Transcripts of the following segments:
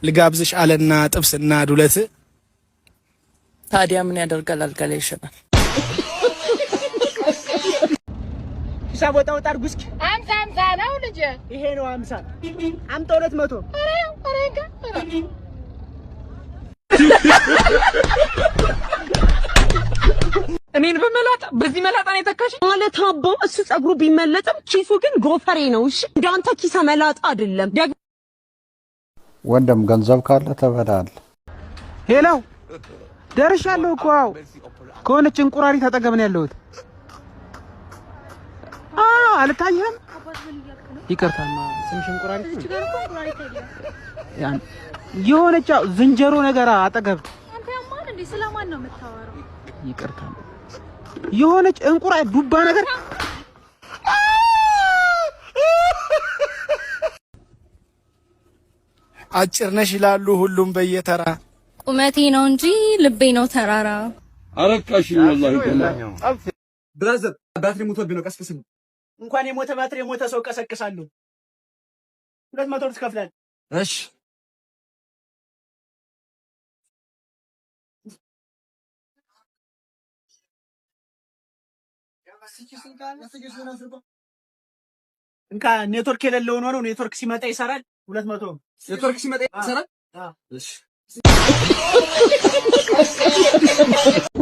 ልጋብዝሽ አለና ጥብስና ዱለት። ታዲያ ምን ያደርጋል፣ አልጋ ላይ ይሸናል። ሂሳብ ወጣ ወጣ አድርጉ እስኪ። 50 50 ነው ልጄ። ይሄ ነው 50። አምጣ 200። ኧረ ኧረ እንካ ኧረ። እኔን በመላጣ፣ በዚህ መላጣ ነው የተካሽ? ማለት አቦ እሱ ጸጉሩ ቢመለጥም ኪሱ ግን ጎፈሬ ነው። እሺ፣ እንዳንተ ኪሰ መላጣ አይደለም። ደግሞ ወንድም፣ ገንዘብ ካለ ትበላለህ። Hello፣ ደርሻለሁ እኮ። አዎ፣ ከሆነች እንቁራሪት አጠገብ ነው ያለሁት። አዎ፣ አልታየህም? ይቅርታማ፣ ስምሽ እንቁራሪት ነው? ያን የሆነች ዝንጀሮ ነገር አጠገብ። አንተ ያማል እንዴ? ስለማን ነው የምታወራው? ይቅርታ፣ የሆነች እንቁራሪት ዱባ ነገር። አጭር ነሽ ይላሉ ሁሉም በየተራ። ቁመቴ ነው እንጂ ልቤ ነው ተራራ። አረካሽኝ ወላሂ። Brother፣ ባትሪ ሞቶብኝ ነው፣ ቀስቅስኝ። እንኳን የሞተ ባትሪ የሞተ ሰው ቀሰቅሳለሁ። 200 ብር ትከፍላለህ። እሺ። እንካ፣ ኔትወርክ የሌለው ሆኖ ነው። ኔትወርክ ሲመጣ ይሰራል። 200። ኔትወርክ ሲመጣ ይሰራል። እሺ።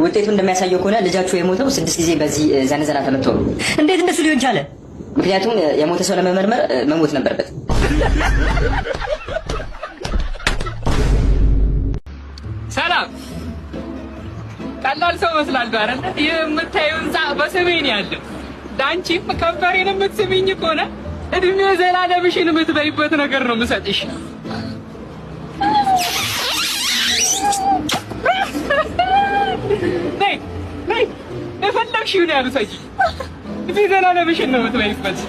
ውጤቱ እንደሚያሳየው ከሆነ ልጃችሁ የሞተው ስድስት ጊዜ በዚህ ዘነዘና ተመቶ ነው። እንዴት እንደሱ ሊሆን ቻለ? ምክንያቱም የሞተ ሰው ለመመርመር መሞት ነበረበት። ሰላም፣ ቀላል ሰው መስላለሁ አይደል? ይህ የምታየው ህንጻ በስሜ ነው ያለው። ለአንቺም ከንፈሬን የምትስሚኝ ከሆነ እድሜ ዘላለምሽን የምትበይበት ነገር ነው የምሰጥሽ። ነይ ነይ፣ የፈለግሽውን ያህል ውሰጂ። እድሜ ዘላለምሽን ነው የምትበይበት።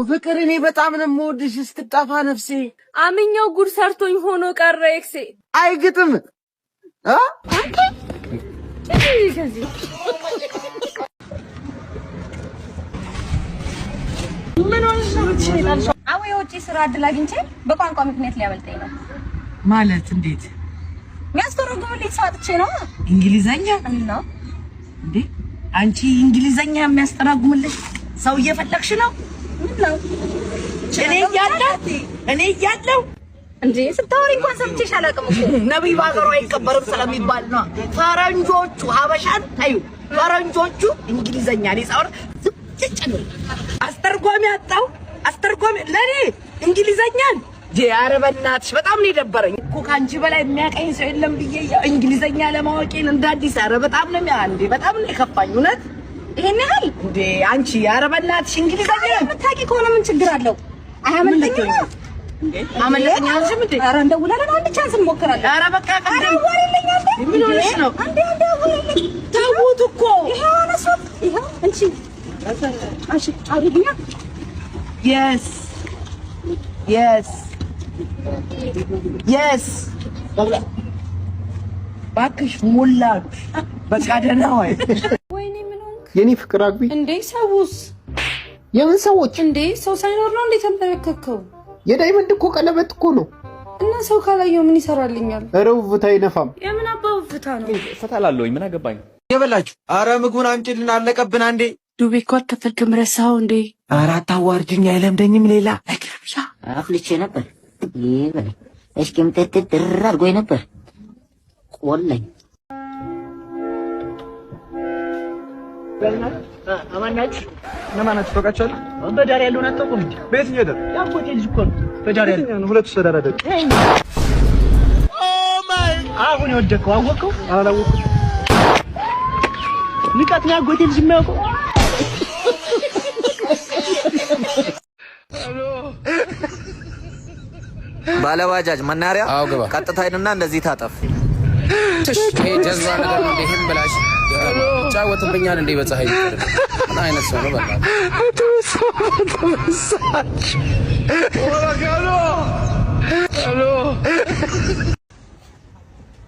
ፍቅር፣ እኔ በጣም ነው የምወድሽ፣ እስክጠፋ ነፍሴ። አምኛው ጉድ ሰርቶኝ ሆኖ ቀረ ex ኤ። አይግጥም እ። ከዚህ። ምን ሆነሽ ነው ብትሽን የጣልሽው? አዎ፣ የውጭ ስራ እድል አግኝቼ በቋንቋ ምክንያት ሊያመልጠኝ ነው። ማለት እንዴት? የሚያስተረጉምልኝ ሰው አጥቼ ነው። እንግሊዘኛ? እና። እንዴ፣ አንቺ እንግሊዘኛ የሚያስተረጉምልሽ ሰው እየፈለግሽ ነው? ምን ነው? እኔ እያለሁ እንዴ፣ ስታወሪ እንኳን ሰምቼሽ አላውቅም እኮ። ነቢይ በሀገሩ አይቀበርም ስለሚባል ነው። ፈረንጆቹ ሀበሻን ታዩ። ፈረንጆቹ እንግሊዘኛ እኔ ሳወራ ዝም ጭጭ ነው። አስተርጓሚ አጣው። አስተርጓሚ ለኔ እንግሊዘኛን። ኧረ በእናትሽ፣ በጣም ነው የደበረኝ እኮ። ከአንቺ በላይ የሚያቀኝ ሰው የለም ብዬ እንግሊዘኛ ለማወቄን እንደ አዲስ፣ ኧረ በጣም ነው እንዴ፣ በጣም ነው የከፋኝ እውነት። ይሄን ያህል? እንዴ አንቺ፣ ኧረ በእናትሽ እንግሊዘኛ የምታውቂ ከሆነ ምን ችግር አለው? አያመልጠኝም። አመለጠኝ አልሽም እንዴ? ኧረ እንደውላለን፣ አንድ chance እንሞክራለን። ኧረ በቃ። ኧረ አዋሪልኝ አንዴ። ምን ሆነሽ ነው? አንዴ አንዴ አዋሪልኝ። ተውት እኮ። ይኸው አነሳት። ይኸው እንቺ አንቺ አውሪልኛ። Yes, እባክሽ ሞላችሁ። በቃ ደህና ወይ። ወይኔ፣ ምን ሆንክ? የኔ ፍቅር፣ አግቢ። እንዴ፣ ሰውስ? የምን ሰዎች? እንዴ፣ ሰው ሳይኖር ነው እንዴ ተንበረከከው? የ diamond እኮ ቀለበት እኮ ነው። እና ሰው ካላየው ምን ይሰራልኛል? ኧረ ውፍታ አይነፋም። የምን አባ ውፍታ ነው? ፈታ ላለሁኝ ምን አገባኝ? የበላችሁ፣ አረ ምግቡን አምጪልን፣ አለቀብን። አንዴ። ዱቤ እኮ አልከፈልክም፣ ረሳኸው እንዴ? ኧረ አታዋርጅኝ፣ አይለምደኝም ሌላ። አፍልቼ ነበር። ይበል እስኪ ምጥጥ ድር አድርጎኝ ነበር፣ ቆለኝ። አማን ናችሁ? እነማን ናችሁ ታውቃቸዋለህ? በዳር ያለውን አታውቁም እንዴ? በየትኛው ዳር? የአጎቴ ልጅ እኮ ነው። በዳር ያለው። የትኛው ነው? ሁለቱ ተዳራደሩ። አሁን የወደቀው አወቀው? አላወኩም። ንቀት ነው የአጎቴ ልጅ የሚያውቀው። ባለባጃጅ መናሪያ ቀጥታ ሂድና እንደዚህ ታጠፍ። ይሄ ጀዝባ ነገር ነው። ይሄን ብላሽ ይጫወትብኛል እንዴ? በፀሐይ ምን አይነት ሰው ነው? በእናትህ።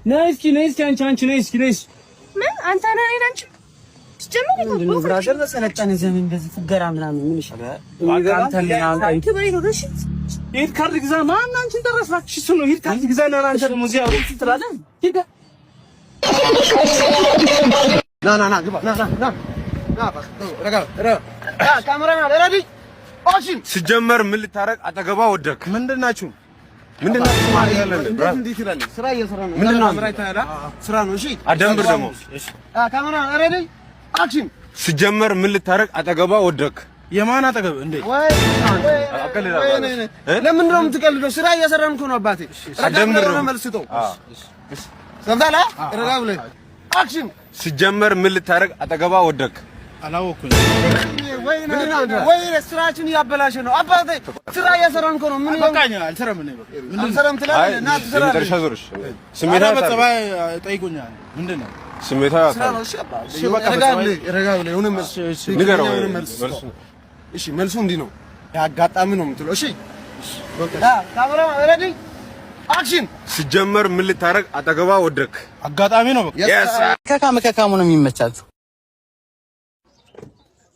ነይ እስኪ፣ ነይ እስኪ፣ አንቺ፣ አንቺ፣ ነይ እስኪ፣ ነይ እስኪ። ምን አንተ ነህ እኔን አንቺ ስትጀምር? ምንድን ነው brother፣ በሰለጠነ ዘመን እንደዚህ ፉገራ ምናምን ምን ይሻላል? ሂድ ካርድ ግዛ። ማን አንቺን ጠራሽ? እባክሽ እሱ ነው። ሂድ ካርድ ግዛ እና አንተ ደግሞ እዚህ አውሪ ትላለህ። ሂድ። ና ና ና፣ ግባ፣ ና ና ና ና፣ ረጋ ረጋ፣ cameraman ready፣ action። ሲጀመር ምን ልታረግ አጠገቧ ወደክ? ምንድን ናችሁ? ምንድን ናችሁ? እንዴት ይላል? ስራ እየሰራ ነው። ምንድን ነው? ስራ ነው። እሺ። አደንብር ደግሞ። Camera ready፣ action። ሲጀመር ምን ልታረግ አጠገቧ ወደክ? የማን አጠገብ እንዴ? ለምንድን ነው የምትቀልደው? ስራ እየሰራን እኮ ነው አባቴ። አደምር ነው። መልስ ስጠው። ሰምተሃል? ረጋ ብለህ action። ሲጀመር ምን ልታረግ አጠገቧ ወደክ? አላወኩኝ። ወይ ስራችን እያበላሸ ነው አባቴ። ስራ እየሰራን እኮ ነው። ምን በቃኝ፣ አልሰራም። እኔ በቃ አልሰራም ትላለህ? ና ትሰራለህ። የመጨረሻ ዙርሽ ኧረ ስሜታዊ በጸባይ ጠይቁኛል። ምንድን ነው? ስሜታዊ ስራ ነው። እሺ አባ፣ እሺ በቃ ረጋ በጸባይ ብለህ ረጋ ብለህ የሆነ መልስ ንገረው። የሆነ መልስ መልሱ። እሺ፣ መልሱ እንዲህ ነው። አጋጣሚ ነው የምትለው። እሺ፣ camera ready፣ action። ሲጀመር ምን ልታረግ አጠገቧ ወደክ? አጋጣሚ ነው በቃ። Yes. ከካም ከካሙ ነው የሚመቻችሁ።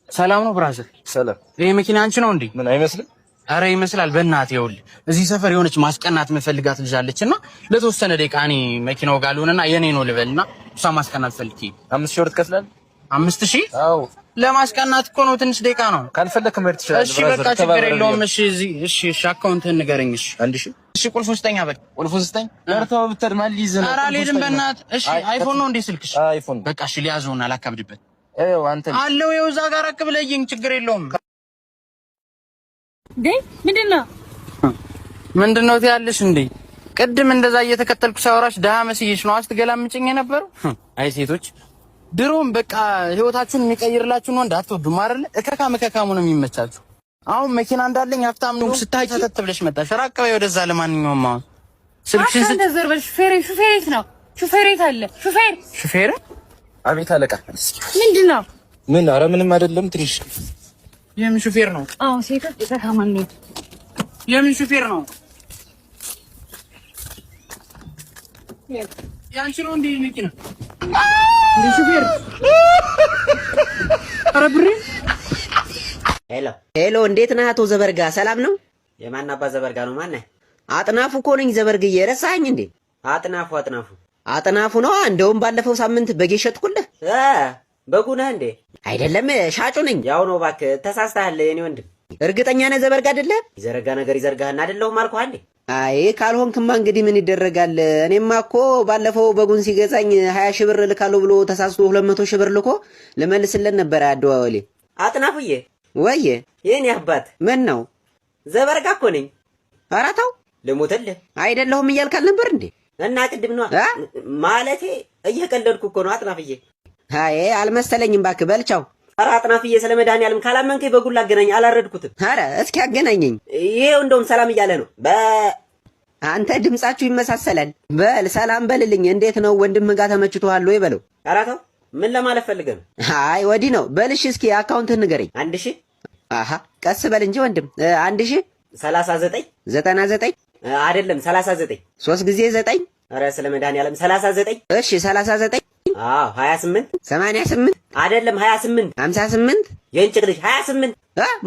ሰላም ነው brother? ሰላም። ይሄ መኪና አንቺ ነው እንዴ? ምን አይመስልም? አረ ይመስላል። በእናትህ ይኸውልህ፣ እዚህ ሰፈር የሆነች ማስቀናት የምፈልጋት ልጅ አለች እና ለተወሰነ ደቂቃ እኔ መኪናው ጋር ልሆንና የኔ ነው ልበልና እሷ ማስቀናት ፈልጌ። 5,000 ብር ትከፍላለህ? 5,000? አዎ። ለማስቀናት እኮ ነው፣ ትንሽ ደቂቃ ነው። ካልፈለክ መሄድ ትችላለህ። እሺ በቃ ችግር የለውም። እሺ እዚህ እሺ እሺ፣ account ህን ንገረኝ። እሺ 1,000። እሺ፣ ቁልፉን ስጠኝ። በል ቁልፉን ስጠኝ። ለርተው ብትሄድ ማን ሊይዝህ ነው? ኧረ አልሄድም በእናትህ። እሺ አይፎን ነው እንዴ ስልክሽ? አይፎን። በቃ እሺ፣ ሊያዘውና አላካብድበት። ይኸው አንተ አለው ይኸው እዛ ጋር ራቅ ብለህ ችግር የለውም። እንዴ ምንድን ነው? ምንድን ነው ትያለሽ እንዴ? ቅድም እንደዛ እየተከተልኩ ሳወራሽ ደሃ መስዬሽ ነው አስትገላምጭኝ የነበረው። አይ ሴቶች ድሮም በቃ ህይወታችሁን የሚቀይርላችሁን ወንድ አትወዱም አይደለ? እከካም እከካሙ ነው የሚመቻችሁ። አሁን መኪና እንዳለኝ ሀብታም ነው ስታቂ ተተት ብለሽ መጣሽ። ራቅ በይ ወደዛ። ለማንኛውም አሁን ስልክሽን አንተ ዘር በል። ሹፌሬ ሹፌሬ የት ነው? ሹፌሬ የት አለ? ሹፌር ሹፌር። አቤት አለቃ። ምንድን ነው? ምን? ኧረ ምንም አይደለም። ትንሽ የምን ሹፌር ነው? አዎ ሴቶች እከካም ነው። የምን ሹፌር ነው? ያንቺ ነው እንዴ መኪና? እንዴ ሹፌር! ኧረ ብሬ። Hello። Hello፣ እንዴት ነህ አቶ ዘበርጋ? ሰላም ነው? የማን አባ ዘበርጋ ነው? ማነህ? አጥናፉ እኮ ነኝ ዘበርግዬ፣ ረሳኸኝ እንዴ? አጥናፉ አጥናፉ አጥናፉ ነዋ። እንደውም ባለፈው ሳምንት በግ ሸጥኩልህ። በጉ ነህ እንዴ? አይደለም፣ ሻጩ ነኝ። ያው ነው እባክህ፣ ተሳስተሃል የኔ ወንድም። እርግጠኛ ነህ ዘበርጋ አይደለህም? ይዘረጋ ነገር ይዘርጋህና አይደለሁም አልኩህ አንዴ። አይ ካልሆንክማ እንግዲህ ምን ይደረጋል። እኔማ እኮ ባለፈው በጉን ሲገዛኝ 20,000 ብር እልካለሁ ብሎ ተሳስቶ 200,000 ብር ልኮ ልመልስለት ነበረ አደዋወሌ። አጥናፉዬ። ወየ። የኔ አባት። ምን ነው? ዘበርጋ እኮ ነኝ። ኧረ ተው። ልሙትልህ። አይደለሁም እያልክ አልነበር እንዴ? እና ቅድም ነዋ። ማለቴ እየቀለድኩ እኮ ነው አጥናፍዬ። አይ አልመሰለኝም እባክህ። በል ቻው። ኧረ አጥናፍዬ ስለ መድኃኒዓለም ካላመንከኝ በጉን ላገናኝ፣ አላረድኩትም። ኧረ እስኪ አገናኘኝ። ይሄው እንደውም ሰላም እያለ ነው። አንተ ድምጻችሁ ይመሳሰላል። በል ሰላም በልልኝ። እንዴት ነው ወንድም ጋር ተመችቶሃል ወይ በለው። ኧረ ተው፣ ምን ለማለት ፈልገህ ነው? አይ ወዲህ ነው። በልሽ እስኪ account ህን ንገረኝ። 1,000። አሃ ቀስ በል እንጂ ወንድም። 1,000። 39። 99። አይደለም፣ 39። 3 ጊዜ 9። ኧረ ስለ መድኃኒዓለም 39። እሺ 39። አዎ 28። 88። አይደለም፣ 28። 58። የእንጭቅ ልጅ 28።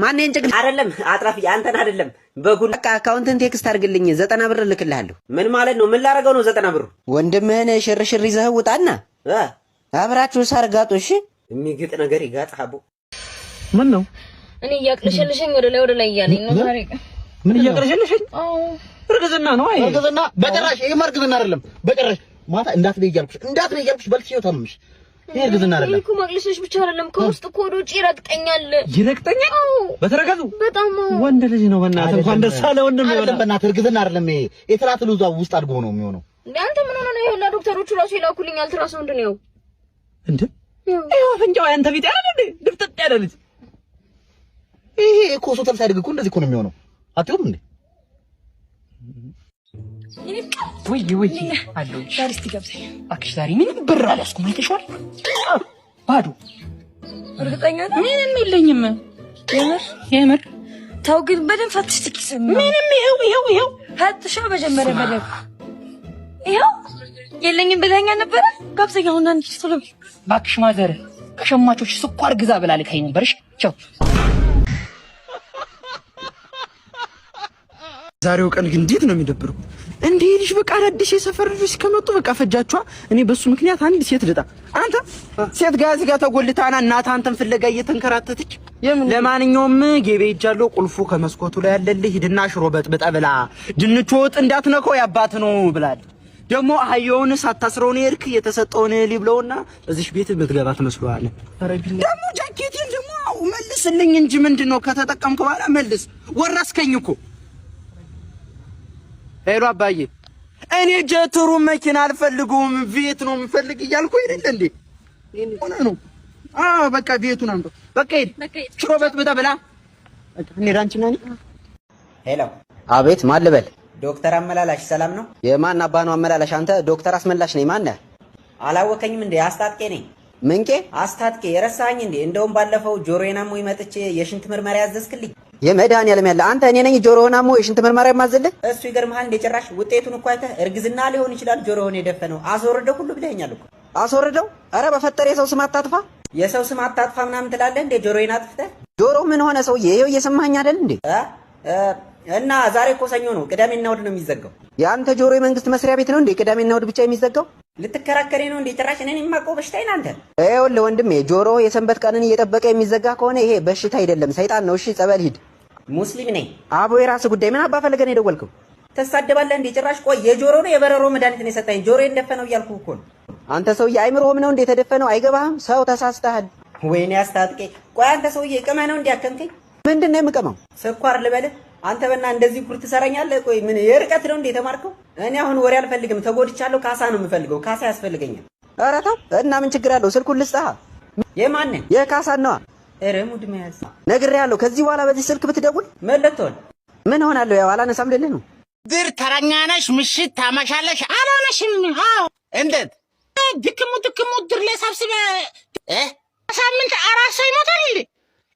ማን የእንጭቅ ልጅ? አይደለም አጥራፍዬ፣ አንተን አይደለም በጉን። በቃ account ን text አድርግልኝ፣ 90 ብር እልክልሃለሁ። ምን ማለት ነው? ምን ላደርገው ነው 90 ብሩ? ወንድምህን ሽርሽር ይዘህ ውጣና አብራችሁ ሳር ጋጡ። እሺ የሚግጥ ነገር ይጋጥ አቦ። ምን ነው? እኔ እያቅለሸለሸኝ ወደ ላይ ወደ ላይ እያለኝ ነው ዛሬ። ምን እያቅለሸለሸኝ? አዎ እርግዝና ነው። አይ እርግዝና በጭራሽ። ይሄማ እርግዝና አይደለም በጭራሽ። ማታ እንዳትበይ እያልኩሽ እንዳትበይ እያልኩሽ በልተሽ ታመምሽ። ይሄ እርግዝና አይደለም እኮ ማቅለሽለሽ ብቻ አይደለም፣ ከውስጥ እኮ ወደ ውጭ ይረግጠኛል። ይረግጠኛል? በተረከዙ በጣም። ወንድ ልጅ ነው። በእናትህ እንኳን ደስ አለ ወንድም። አይደለም በእናትህ እርግዝና አይደለም ይሄ። የተላትሉ እዛው ውስጥ አድጎ ነው የሚሆነው። እንዴ አንተ ምን ሆነህ ነው? ይኸውና ዶክተሮቹ ራሱ ይላኩልኝ አልትራሳውንድ ነው። እንዴ ይኸው አፍንጫው ያንተ ቢጤ አይደል እንዴ? ድፍጥጥ ያለ ልጅ። ይሄ እኮ ሶተል ሳያድግ እኮ እንደዚህ እኮ ነው የሚሆነው። አትይውም እንዴ? ወይ ወይ አለሁልሽ። ዛሬ እስቲ ጋብዘኝ እባክሽ። ዛሬ ምንም ብር አልያዝኩም። አይተሽዋል? ባዶ። እርግጠኛ ነህ? ምንም የለኝም። የምር? የምር። ተው ግን በደንብ ፈትሽ ትኪስ። ምንም ይኸው ይኸው ይኸው። ፈትሸው መጀመሪያ በደንብ። ይኸው የለኝም ብለኸኝ ነበረ። ጋብዘኝ አሁን አንቺ ቶሎ በይ። እባክሽ mother ከሸማቾች ስኳር ግዛ ብላ ልካኝ ነበር። እሺ ቻው። ዛሬው ቀን ግን እንዴት ነው የሚደብረው? እንዴ ልጅ በቃ አዳዲስ የሰፈር ልጆች ከመጡ በቃ ፈጃቿ። እኔ በሱ ምክንያት አንድ ሴት ልጣ። አንተ ሴት ጋር እዚህ ጋር ተጎልታና እናት አንተን ፍለጋ እየተንከራተተች። ለማንኛውም ጌቤ ሄጃለሁ። ቁልፉ ከመስኮቱ ላይ ያለልህ፣ ሂድና ሽሮ በጥብጠ ብላ፣ ድንቹ ወጥ እንዳትነካው ያባት ነው ብላለች። ደግሞ አህያውን ሳታስረው ነው የሄድክ፣ የተሰጠውን እህል ይብለውና እዚህ ቤት የምትገባ ትመስለዋለህ። ደግሞ ጃኬቴን ደግሞ መልስልኝ እንጂ ምንድን ነው? ከተጠቀምክ በኋላ መልስ። ወረስከኝ እኮ። Hello አባዬ፣ እኔ ጀትሩ መኪና አልፈልገውም፣ ቤት ነው የምፈልግ እያልኩ አይደል እንዴ? ሆነ ነው። አዎ በቃ ቤቱን አምጣው። በቃ ሂድ፣ ሽሮ በጥብጠህ ብላ። እንሂድ አንቺና እኔ። Hello። አቤት፣ ማን ልበል? ዶክተር አመላላሽ ሰላም ነው? የማን አባ ነው አመላላሽ? አንተ ዶክተር አስመላሽ ነኝ። ማን ነህ? አላወከኝም እንዴ? አስታጥቄ ነኝ። ምንቄ? አስታጥቄ የረሳኸኝ እንዴ? እንደውም ባለፈው ጆሮዬን አሞኝ መጥቼ የሽንት ምርመራ ያዘዝክልኝ። የመድኃኒዓለም ያለ አንተ፣ እኔ ነኝ ጆሮህን አሞ የሽንት ምርመራ የማዘልህ? እሱ ይገርምሃል እንዴ? ጭራሽ ውጤቱን እኮ አይተህ እርግዝና ሊሆን ይችላል ጆሮህን የደፈነው አስወርደው ሁሉ ብለኸኛል እኮ። አስወርደው? ኧረ በፈጠረ የሰው ስም አታጥፋ። የሰው ስም አታጥፋ ምናምን ትላለህ እንዴ? ጆሮዬን አጥፍተህ። ጆሮ ምን ሆነ ሰውዬ? ይኸው እየሰማኸኝ አይደል እንዴ? እና ዛሬ እኮ ሰኞ ነው፣ ቅዳሜና እሑድ ነው የሚዘጋው። የአንተ ጆሮ የመንግስት መስሪያ ቤት ነው እንዴ ቅዳሜና እሑድ ብቻ የሚዘጋው? ልትከራከሬ ነው እንዴ? ጭራሽ እኔን የማውቀው በሽታዬን አንተ። ይኸውልህ ወንድሜ፣ ጆሮ የሰንበት ቀንን እየጠበቀ የሚዘጋ ከሆነ ይሄ በሽታ አይደለም ሰይጣን ነው። እሺ ጸበል ሂድ። ሙስሊም ነኝ። አቦ የራስህ ጉዳይ። ምን አባ ፈልገህ ነው የደወልከው? ትሳደባለህ እንዴ? ጭራሽ ቆይ፣ የጆሮ ነው የበረሮ መድኃኒት ነው የሰጠኝ? ጆሮዬን ደፈነው እያልኩህ እኮ ነው። አንተ ሰውዬ አይምሮህም ነው እንዴ የተደፈነው? አይገባህም? ሰው ተሳስተሃል። ወይኔ አስታጥቄ። ቆይ አንተ ሰውዬ ቅመህ ነው እንዴ ያከምከኝ? ምንድን ነው የምቀመው? ስኳር ልበልህ? አንተ በና እንደዚህ ጉድ ትሰራኛለህ? ቆይ ምን የርቀት ነው እንዴ የተማርከው? እኔ አሁን ወሬ አልፈልግም፣ ተጎድቻለሁ። ካሳ ነው የምፈልገው፣ ካሳ ያስፈልገኛል። ኧረ ተው እና ምን ችግር አለው? ስልኩን ልስጥህ። የማንን? የካሳን ነዋ። ኧረ mood መያዝ። ነግሬሃለሁ። ከዚህ በኋላ በዚህ ስልክ ብትደውል ምን ልትሆን? ምን ሆናለሁ? ያው አላነሳም ልልህ ነው። ድር ተረኛ ነሽ፣ ምሽት ታመሻለሽ። አላመሽም። አዎ እንዴት ድክሙ ድክሙ ድር ላይ ሰብስበ ሳምንት አራት ሰው ይሞታል እንዴ?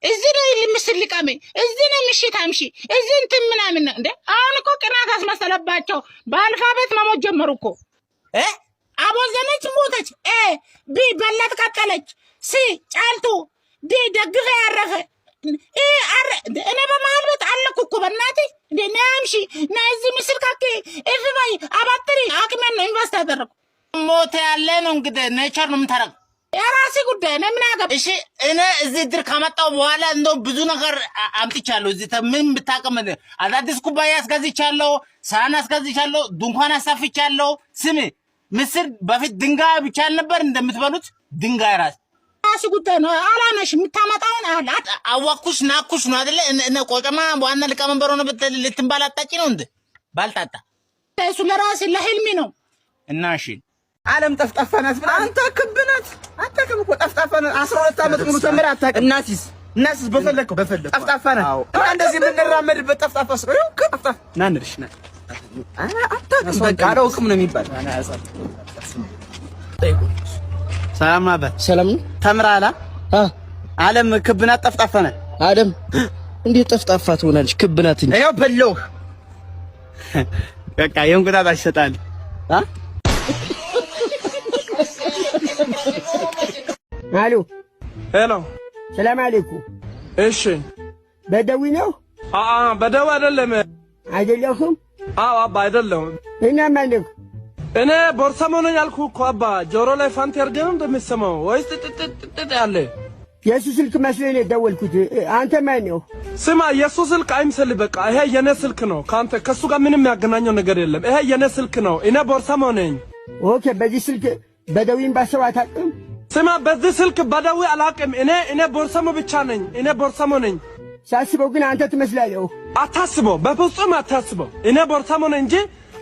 እዚህ ነው ምስል ልቀሜ፣ እዚህ ነው ምሽት አምሺ፣ እዚህ እንትን ምናምን ነው እንዴ? አሁን እኮ ቅናት አስመሰለባቸው። በአልፋቤት መሞት ጀመሩ እኮ። አቦዘነች ሞተች፣ A B በላት ቀጠለች፣ C ጫልቱ፣ D ደግፈ ያረፈ፣ E R። እኔ በመሀል ቤት አለኩ እኮ በእናቴ እንዴ። ና አምሺ፣ ና እዚህ ምስል ካኬ F ባይ አባትሪ አቅሜን ነው invest ያደረኩ። ሞተ ያለ ነው እንግዲህ nature ነው የምታረግ፣ የራሴ ጉዳይ ነው። ምን አገባ? እሺ እኔ እዚህ ድር ካመጣሁ በኋላ እንደው ብዙ ነገር አምጥቻለሁ። እዚህ ምን ብታቀም አዳዲስ ኩባያ አስገዝቻለሁ፣ ሳህን አስገዝቻለሁ፣ ድንኳን አሳፍቻለሁ። ስሚ ምስር በፊት ድንጋይ ብቻ አልነበር እንደምትበሉት ድንጋይ ራስ ራስ ጉዳይ ነው። አላነሽ የምታመጣውን አለ አዋኩሽ ናኩሽ ነው አይደለ? እነ ቆጨማ ዋና ሊቀመንበር ሆነ ልትንባላጣጭ ነው እንዴ? ባልጣጣ እሱ ለራሴ ለህልሚ ነው እና እሺ ዓለም ጠፍጣፋ ናት ብለህ አንተ ክብ ናት አታውቅም እኮ ጠፍጣፋ ናት። 12 ዓመት ሙሉ ተምረህ አታውቅም። እናሲስ እናሲስ በፈለግከው በፈለግከው ጠፍጣፋ ናት። እና እንደዚህ የምንራመድበት ጠፍጣፋ ስለሆነ ጠፍጣፋ ና እንልሽ ና አታውቅም። በቃ አላውቅም ነው የሚባል። ሰላም ነው አባት። ሰላም ነው። ተምረሃል? ዓለም ክብ ናት ጠፍጣፋ ናት? ዓለም እንዴት ጠፍጣፋ ትሆናለች? ክብ ናት እንጂ። ይኸው በላሁህ። በቃ የእንቁጣጣሽ ይሰጣል። አሎ Hello፣ ሰላም አለይኩም። እሺ፣ በደዊ ነው? አአ በደዊ አይደለም። አይደለሁም። አዎ አባ አይደለሁም። እና ማነው? እኔ ቦርሳሞ ነኝ አልኩህ እኮ አባ። ጆሮ ላይ ፋንት አድርገህ ነው እንደምትሰማው ወይስ ጥጥጥጥጥ ያለ? የእሱ ስልክ መስሎኝ ነው የደወልኩት። አንተ ማን ነው? ስማ፣ የእሱ ስልክ አይምሰልህ። በቃ ይሄ የኔ ስልክ ነው። ከአንተ ከእሱ ጋር ምንም የሚያገናኘው ነገር የለም። ይሄ የኔ ስልክ ነው። እኔ ቦርሳሞ ነኝ። Okay፣ በዚህ ስልክ በደዊን ባሰው አታውቅም? ስማ፣ በዚህ ስልክ በደዊ አላውቅም። እኔ ቦርሳሞ ብቻ ነኝ። እኔ ቦርሳሞ ነኝ። ሳስበው ግን አንተ ትመስላለህ። አታስበው፣ በፍጹም አታስበው። እኔ ቦርሳሞ ነኝ እንጂ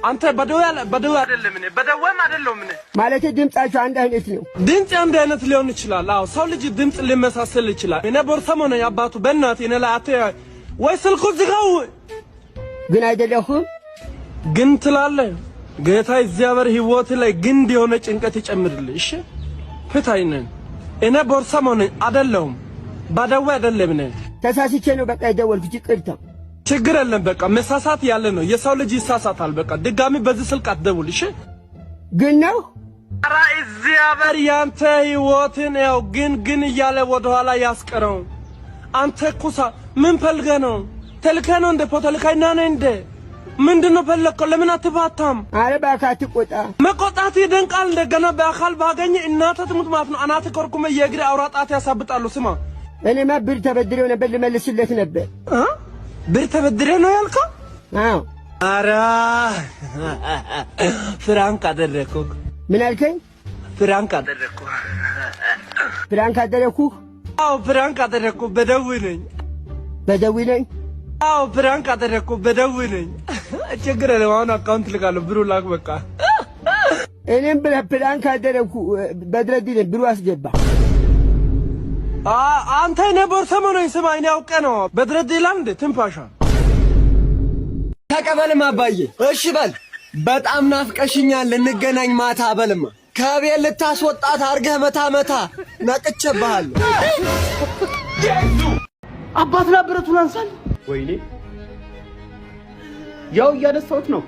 አንተ በደዊ በደዊ አይደለም። እኔ በደዌም አይደለሁም። እኔ ማለቴ ድምጻቸው አንድ አይነት ነው። ድምፅ አንድ አይነት ሊሆን ይችላል። አዎ ሰው ልጅ ድምፅ ሊመሳሰል ይችላል። እኔ ቦርሳሞ ነኝ አባቱ። በእናትህ እኔ ላይ ወይ ስልኩ ዝጋው። ግን አይደለሁም። ግን ትላለህ። ጌታ እግዚአብሔር ህይወት ላይ ግንድ የሆነ ጭንቀት ይጨምርልህ። እሺ ፍታኝ ነኝ። እኔ ቦርሳሞ ነኝ አይደለሁም። ባደዌ አይደለም። እኔ ተሳስቼ ነው በቃ የደወልኩት። ይቅርታ። ችግር የለም። በቃ መሳሳት ያለ ነው። የሰው ልጅ ይሳሳታል። በቃ ድጋሚ በዚህ ስልክ አትደውል። እሺ ግን ነው ኧረ እግዚአብሔር ያንተ ህይወትን ያው ግን ግን እያለ ወደኋላ ያስቀረው። አንተ ኩሳ ምን ፈልገህ ነው? ተልከህ ነው እንደ ፖለቲከኛ ነህ እንደ ምንድነው ፈለግከው? ለምን አትፋታም? አረ እባክህ አትቆጣ። መቆጣት ይደንቃል። እንደገና በአካል ባገኘ እናትህ ትሙት ማለት ነው። አናትህ ኮርኩመ የእግሬ አውራ ጣት ያሳብጣሉ። ስማ እኔማ ብር ተበድሬው ነበር ልመልስለት ነበር። ብር ተበድሬ ነው ያልከው? አዎ። ኧረ prank አደረኩህ። ምን አልከኝ? prank አደረኩህ። prank አደረኩህ? አዎ prank አደረኩህ። በደዊ ነኝ። በደዊ ነኝ? አዎ prank አደረኩህ። በደዊ ነኝ። ችግር የለም። አሁን account ልካለሁ። ብሩ ላክ በቃ። እኔም ብለህ prank አደረኩህ። በድረዲ ነኝ። ብሩ አስገባ። አንተ እኔ ቦርሰሞ ነኝ። ስማ እኔ አውቄ ነው። በድረዲ ይላል እንዴ ትንፋሻ ተቀበልም አባዬ። እሺ በል። በጣም ናፍቀሽኛል፣ እንገናኝ ማታ በልማ። ከቤት ልታስወጣት አድርገህ መታ መታ። ነቅቼብሃለሁ። አባትና ብረቱን አንሳል። ወይኔ ያው እያነሳሁት ነው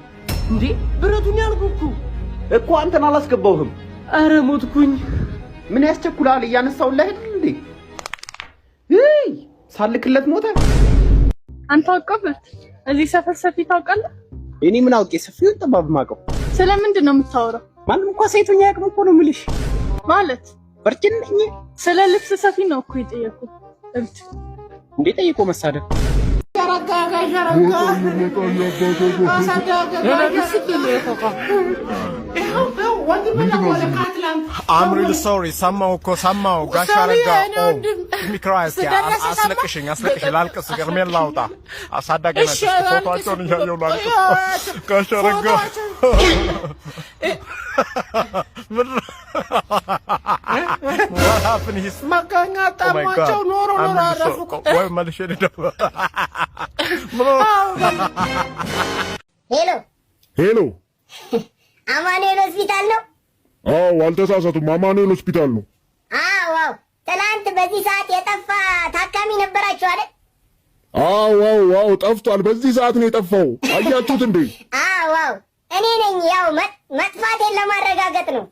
እንዴ። ብረቱን ያልኩህ እኮ አንተን አላስገባሁህም። ኧረ ሞትኩኝ። ምን ያስቸኩልሃል? እያነሳሁልህ አይደል እንዴ? እይ ሳልክለት ሞተ። አንተ አውቀበት እዚህ ሰፈር ሰፊ ታውቃለህ? እኔ ምን አውቄ ሰፊውን ጠባብ ማቀው። ስለምንድን ነው የምታወራው? ማንም እንኳ ሴቱኛ ያቅም እኮ ነው የምልሽ። ማለት virgin ነኝ። ስለ ልብስ ሰፊ ነው እኮ የጠየኩህ። እብድ እንዴ ጠይቆ መሳደብ። I'm really sorry። ሰማሁ እኮ ሰማሁ። ጋሽ አረጋ ሚክራይ እስኪ አስለቅሽኝ፣ አስለቅሽኝ፣ ላልቅስ፣ እርሜን ላውጣ። አሳዳጊ ናቸው። ፎቶቸውን እያየሁ ላልቅስ። ጋሽ አረጋ What happened? He's መገኛ ጠማቸው ኖሮ ኖሮ አረፉ። ወይ መልሼ ልደውል። Hello Hello፣ አማኑኤል ሆስፒታል ነው? አዎ፣ አልተሳሳቱም። አማኑኤል ሆስፒታል ነው። አዎ። ትናንት በዚህ ሰዓት የጠፋ ታካሚ ነበራችሁ አይደል? አዎ፣ ጠፍቷል። በዚህ ሰዓት ነው የጠፋው። አያችሁት እንዴ? አዎ፣ እኔ ነኝ። ያው መጥፋቴን ለማረጋገጥ ነው።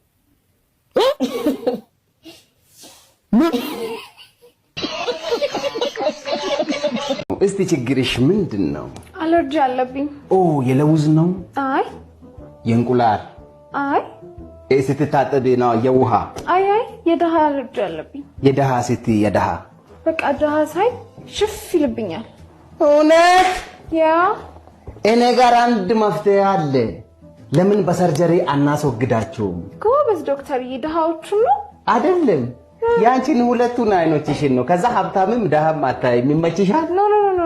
ምን? እስቲ ችግርሽ ምንድን ነው? አለርጂ አለብኝ። ኦ የለውዝ ነው? አይ። የእንቁላል? አይ። ስትታጠቢ ነው? የውሃ? አይ አይ፣ የድሃ አለርጂ አለብኝ። የድሃ ስትይ የድሃ በቃ ድሃ ሳይ ሽፍ ይልብኛል። እውነት? Yeah። እኔ ጋር አንድ መፍትሄ አለ። ለምን በ surgery አናስወግዳቸውም? ጎበዝ ዶክተርዬ፣ ድሃዎቹን ነው? አይደለም፣ ያንቺን ሁለቱን አይኖችሽን ነው። ከዛ ሀብታምም ድሃም አታይም። ይመችሻል? No no no።